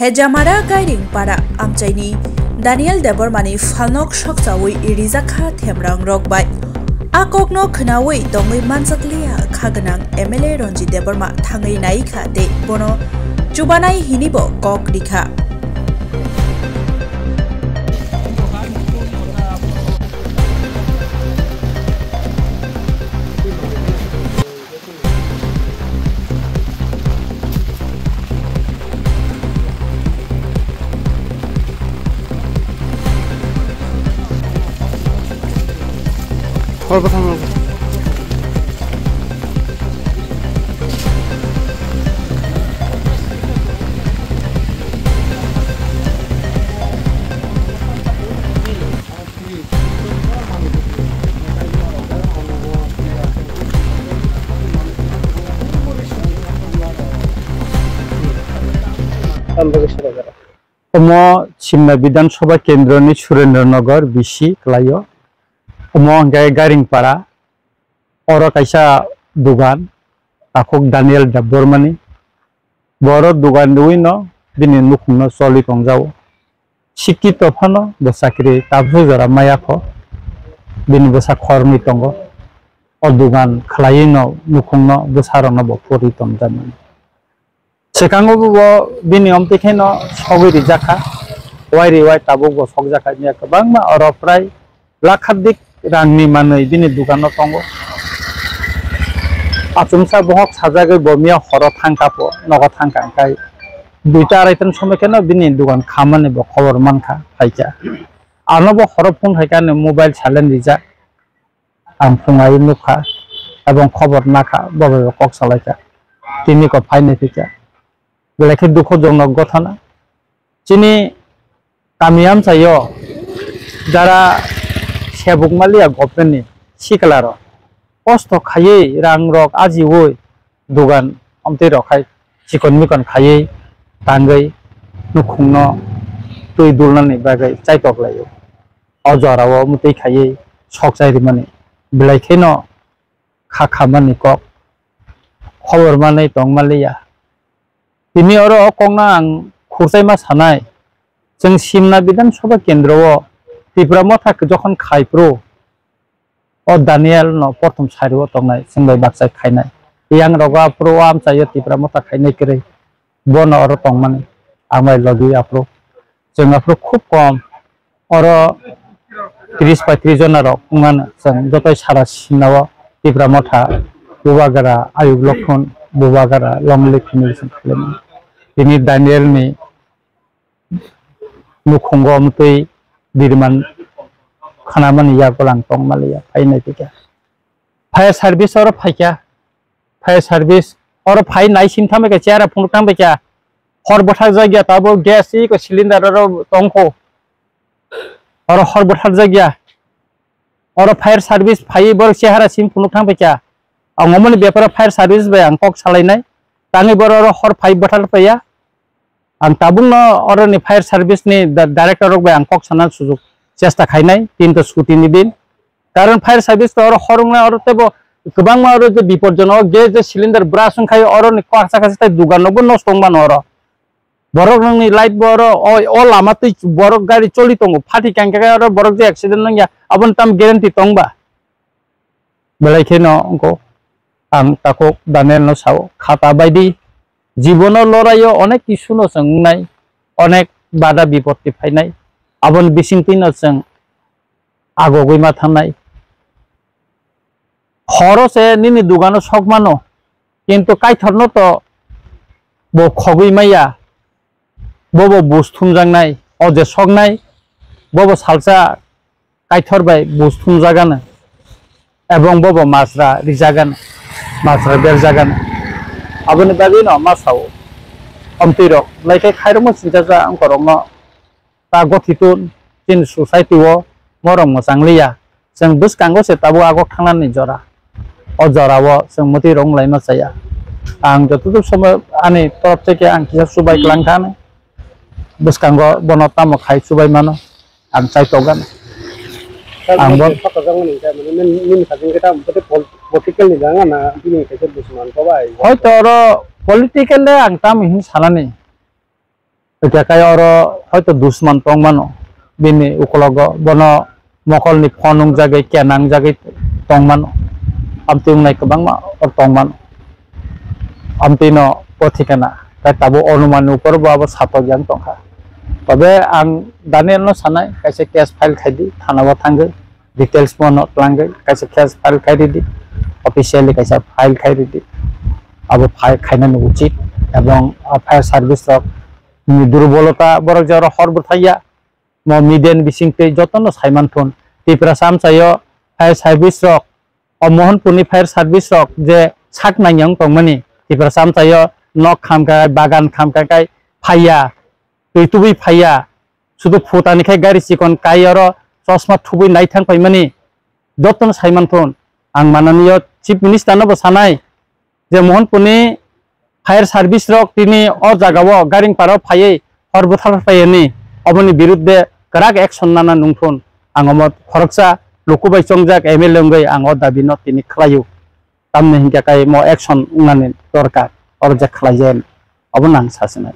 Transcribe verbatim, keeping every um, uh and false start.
Hejamara Gairing para amchaini Daniel Debbarmani phalnok sokchawi rijakha themrangrok bai. A kokno khnawi tongwi manjakliya kha gwnang M L A Ranjit Debbarma thangwi naikha tei bono chubanai hinibo kok rikha. Omo Simna Bidhan Sabha Kendroni Surendra Nagar B C kwlaio. Omo hwnkhe Gairing para. Oro kaisa dugan, takhuk Daniel Debbarmani. Bo oro dugan riwino bini nukhungno choli tongjago. Sikito phano bo chakri tabukhe jora maya kho. Bini bwsa khoroknwi tongo. O dugan khwlaiwino nukhungno bwsarokno bo pori tongjakmani. Swkango bo bini omtwi kheno sogwi rijak kha. Wai riwai tabuk bo sokjak kha, kwbangma oro prai lakhadik rangni manwi bini dukano tongo. Achomsa bohok sajagwi bo miya horo thangkha po, nogo thangkha, hwnkhe duita arai ta somoi kheno bini dukan khamani bo khobor mankha, phaikha. Ano bo horo phone khaikha, ani mobile silent rijak. Ang phungai nukha, ebong khobor nakha, bo bai bo kok salaikha. Tini ko phainai phikha. Belai khe dukhojonok gothana. Chini kami amchaio jara sebuk maliya government ni sikla rok kosto khaiwi rang rok ajiwi dugan omtwi rok hai chikon mikon khaiwi tangwi nukhungno twi dulnani bagwi chaitok laio. O jorao mwtwi khaiwi sok chai rimani belai kheno kha khamani kok khobor manwi tong maliya. Tini oro o kokno ang khurchaima sanai, chwng Simna Bidhan Sabha Kendro o Tipra Motha jokhon khai phuru o Daniel no prothom sari o tongnai chwng bai bakchai khainai. Yang rogo aphuru o amchaio Tipra Motha khainai kwrwi bono oro tongmani ang bai logi aphuru. Chwng aphuru khub kom oro tris pai tris jona rok wngmano chwng jotoi sara Simna o Tipra Motha Bubagra Ayub Lokhon Bubagra Longlik hinwi chwng khaimani. Tini Daniel ni nukhungo mwtwi biriman khanamani yago lang tong maliya phainai phikha. Fire service oro phaikha. Fire service oro phai nai sim thambai kha, chera phunuk thambai kha. Hor bwthak jakya tabo gas iko cylinder oro tongkho. Oro hor bwthak jakya. Oro fire service phai borok chehara sim phunuk thambai kha. Ang omoni beparo fire service bai ang kok salainai. Tangwi boro oro hor phai bwthak phaiya. Ang tabukno oroni fire service ni da-, director rok bai ang kok sana sujuk chesta khainai, kintu chuti ni din. Karon fire service to oro hor wngnai oro tebo kwbangma oro je bipodjonok gas je cylinder burst wngkha oroni kok kaisa kaisa tei dugan rokbo nosto wngmano oro. Borok nokni light bo oro o, o lama twi borok gari choli tongo, phathi kangkhe oro borok je accident wngya aboni tamo guarantee tongba? Belai kheno wngkho ang takhuk Daniel no sao, khata baidi jibono loraio onek kisu no chwng wngnai, onek bada bipotti phainai, aboni bisingtwi no chwng agogwi ma thangnai. Horo se nini dugano sok mano, kintu Kaitorno to bo khogwi maya, bobo buj thumjaknai, o je soknai, bobo salsa Kaitor bai buj thumjagano, ebong bobo majra rijagano, majra berjagano. Aboni bagwino ma sao, omtwi rok, belai khe khairokma sinchajak wngkorokno ta gothitu chini society o morok mwchang liya. Chwng bwskango se tabuk agok thangnani jora. O jorao chwng mwtwi rok wnglaima chaya. Ang jototok somoy ani torop theke ang kisa chubai kwlang kha ani. Bwskango bono tamo khai chubai mano, ang chai tokgani. Ang bo- Nini, nini hajeng khe tamo political ni janga na bini kaisa bujiman ko bai? Hoito oro political le ang tamo hin sanani. Hwnkhe kai oro hoito dusman tongmano, bini ukologo bono mokolni phone wngjagwi, kenangjagwi tongmano, amtwi wngnai kwbangma oro tongmano. Amtwino bo thikana, tai tabuk onumanni upor bo abo satok yang tongkha. Tobe ang Danielno sanai, kaisa case file khaidi, thanao thangwi, details bono twlangwi, kaisa case file khairidi, officially kaisa file khairidi. Abo file khainani uchit, ebong, ah, fire service rok ni durbolota, borok je oro hor bwthaiya, mo media ni bisingtwi jotono saimanthun. Tiprasa amchaio fire service rok, o Mohanpurni fire service rok je sak nangya wng tongmani, Tiprasa amchaio nok khamkha, bagan khamkha kai phaiya, twi tubui phaiya, sudu phutani khai gari chikon kai oro chosma thubui naithang paimani, jotono saimanthun. Ang mananiyo Chief Minister no bo sanai, je Mohanpurni fire service rok tini o jagao Garingpara o phaiwi hor bwthar phaiyani, oboni birudde kwrak action nana nungthun. Ang omo khoroksa luku bai chongjak M L A wngwi ang o dabi no tini khlaio. Tamni hinkhe kai mo action wngnani dorkar, oro je khlaijak, obono ang sasinai.